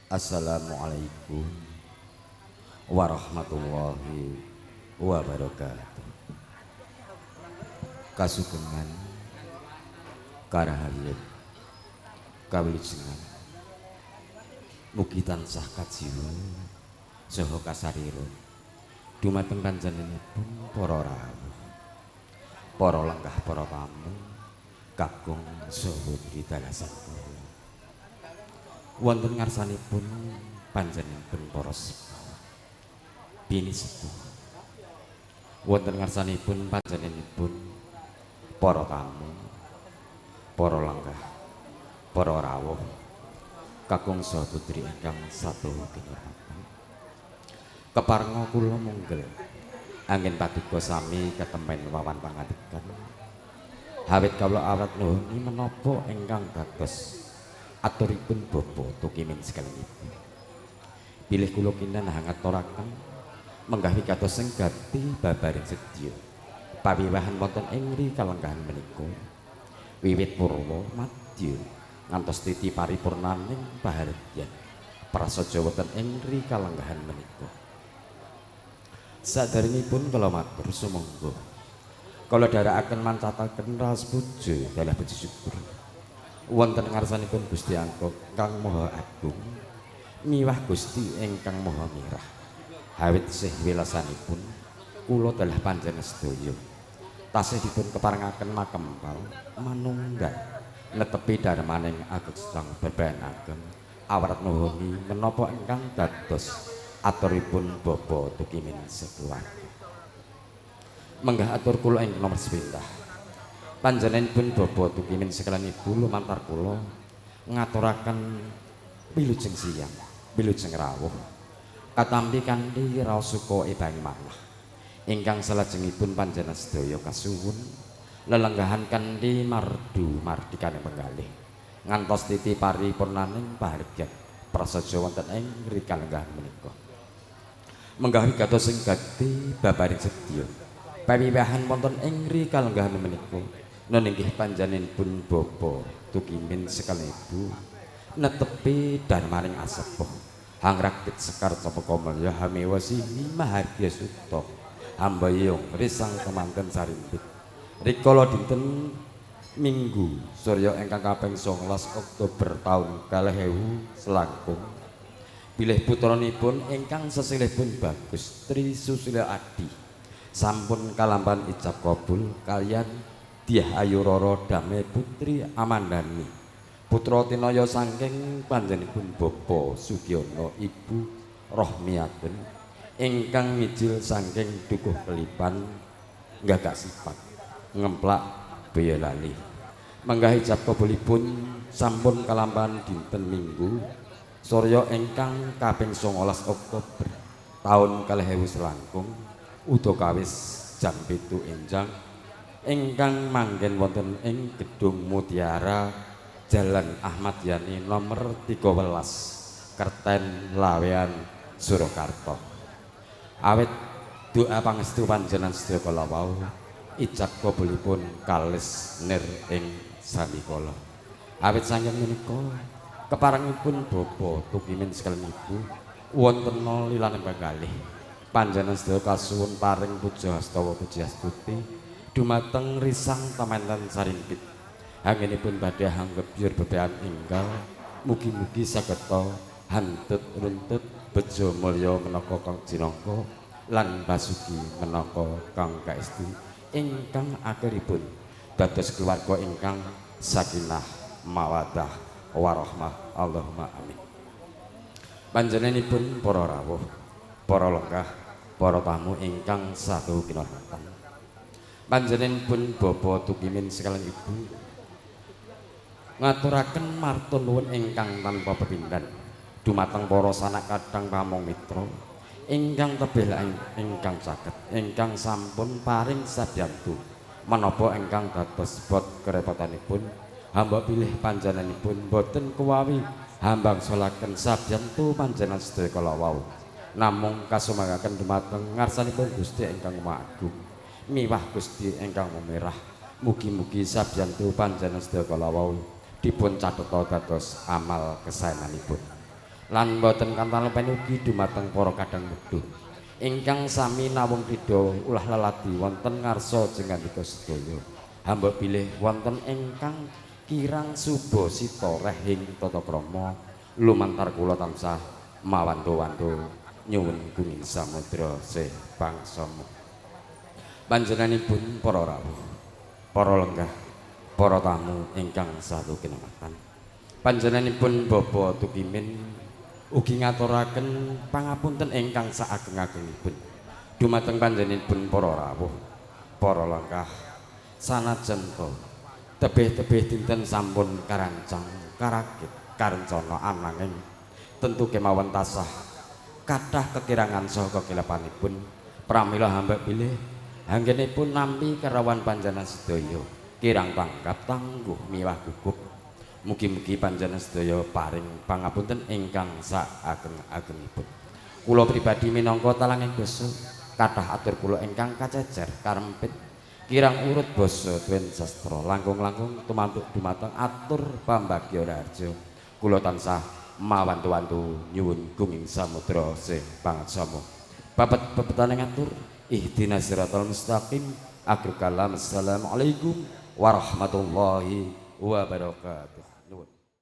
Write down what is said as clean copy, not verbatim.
Assalamualaikum warahmatullahi wabarakatuh. Kasugengan karahayen kawilujengan mugi tansah kajiwa saha kasarira dumateng panjenenganipun para rawuh, para lenggah, para tamu kakung saha putri dalasan kula. Wonten ngarsanipun panjenenganipun para sepuh bini sepuh, wonten ngarsanipun panjenenganipun para tamu, para lenggah, para rawuh kakung saha putri ingkang satu kinurmatan. Keparenga kula munggel anggen paduka sami ketemen wawan pangandikan. Hawit kawula awrat nuhuni menapa ingkang dados aturipun Bapak Tukimin sekalian ibu. Bilih kula kinten hangaturaken menggah wigatos sing gati babaring sedya pawiwahan wonten ing kalenggahan menika wiwit purwa madya ngantos titi paripurnaning pahargyan prasaja wonten ing kalenggahan menika. Saderengipun kula matur sumangga kula dherekaken mancataken raos puja dalah puji syukur wonten ngarsanipun Gusti Angkong kang Maha Agung miwah Gusti ingkang Maha Mirah. Hawit sih wilasanipun kula dalah panjenengan sedaya tasih dipun keparengaken makempal manunggal netepi darmaning ageng sang bebayan ageng awrat nuhuni menapa ingkang dados aturipun Bapak Tukimin sekeluarga. Menggah atur kula ing nomor sepindah. Panjenenganipun Bapak Tukimin sekalian ibu lumantar kula ngaturaken wilujeng siang, wilujeng rawuh katampi kanthi raos suka ebangi manah ingkang salajengipun panjenengan sedaya kasuwun lelenggahan kanthi mardu mardikane penggalih ngantos titi paripurnaning pahargyan prasaja wonten ing kalenggahan menika. Menggah wigatos sing gati babaring sedya pawiwahan wonten ing kalenggahan menika nun inggih panjenenganipun Bapak Tukimin sekalian ibu netepi darmaning asepuh hangrakit sekar cepaka mulya hamewa sihi mahardya suta hambayung risang kemanten sarimpit. Rikala dinten Minggu surya ingkang kaping 19 Oktober taun 2000 selangkung bilih putranipun ingkang sesilihipun Bagus Tri Susila Adi sampun kalampan ijab kabul kaliyan Dyah Ayu Rara Dame Putri Amandani putra tinaya saking panjenenganipun Bapak Sugiono Ibu Rohmiatun ingkang mijil saking Dukuh Kelipan Gagak Sipat Ngemplak Boyolali. Menggah ijab kabulipun sampun kalampan dinten Minggu surya ingkang kaping 19 Oktober taun 2000 selangkung udakawis jam 7 enjang ingkang manggen wonten ing Gedung Mutiara Jalan Ahmad Yani nomor 13 Kerten Lawean Surakarta. Awit doa pangestu panjenengan sedaya kala wau ijab kabulipun kalis nir ing sambikala. Awit saking menika keparengipun Bapak Tukimin sekalian ibu wonten lilaning panggalih panjenengan sedaya kasuwun paring puja hastawa puji astuti dumateng risang temanten sarimpit. Anggenipun badhe hanggebyur bebean enggal mugi-mugi sageta hantut runtut bejo mulya menaka kang jinangka lan basuki menaka kang kaestu ingkang akhiripun dados keluarga ingkang sakinah mawaddah warahmah. Allahumma amin. Panjenenganipun para rawuh, para lenggah, para tamu ingkang satu kinurmatan. Panjenenganipun Bapak Tukimin sekalian ibu ngaturaken martur nuwun ingkang tanpa pepindhan dumateng para sanak kadang pamong mitra ingkang tebih ingkang saged ingkang sampun paring sabyantu menapa ingkang dados bot kerepotanipun hamba pilih panjenenganipun boten kuwawi hambang solaken sabyantu panjenengan sedaya kala wau namung kasumangaken dumateng ngarsanipun Gusti ingkang Maha Agung miwah Gusti ingkang Maha Mirah. Mugi-mugi sabyantu panjenengan sedaya kala wau dipun catheta dados amal kesaenanipun. Lan boten kantan lupen ugi dumateng para kadang wedhuh ingkang sami nawung ridha ulah leladi wonten ngarsa jengandika sedaya. Hamba bilih wonten ingkang kirang suba sita rehing tata krama lumantar kula tansah mawantu-wantu nyuwun gunging samudra sih pangsama. Panjenenganipun para rawuh, para lenggah, para tamu ingkang satu kinamatan. Panjenenganipun Bapak Tukimin ugi ngaturaken pangapunten ingkang saageng-agengipun dumateng panjenenganipun para rawuh, para lenggah, sanajan to tebih-tebih dinten sampun karancang karakit karencana ananging tentu kemawon tasah kathah kekirangan saha kekilepanipun. Pramila hamba bilih anggenipun nampi kerawan panjenengan sedaya kirang tanggap tangguh miwah gugup. Mugi-mugi panjenengan sedaya paring pangapunten ingkang saageng-agengipun. Kula pribadi minangka talanging basa kathah atur kula ingkang kacecer karempit kirang urut basa tuen sastra langkung-langkung tumantuk dumateng atur pambagya raharja. Kula tansah mawantu-wantu nyuwun gunging samudra sih pangaksama. Babet-babetane ngatur ihdinas siratal mustaqim. Akhir kalam, assalamualaikum warahmatullahi wabarakatuh.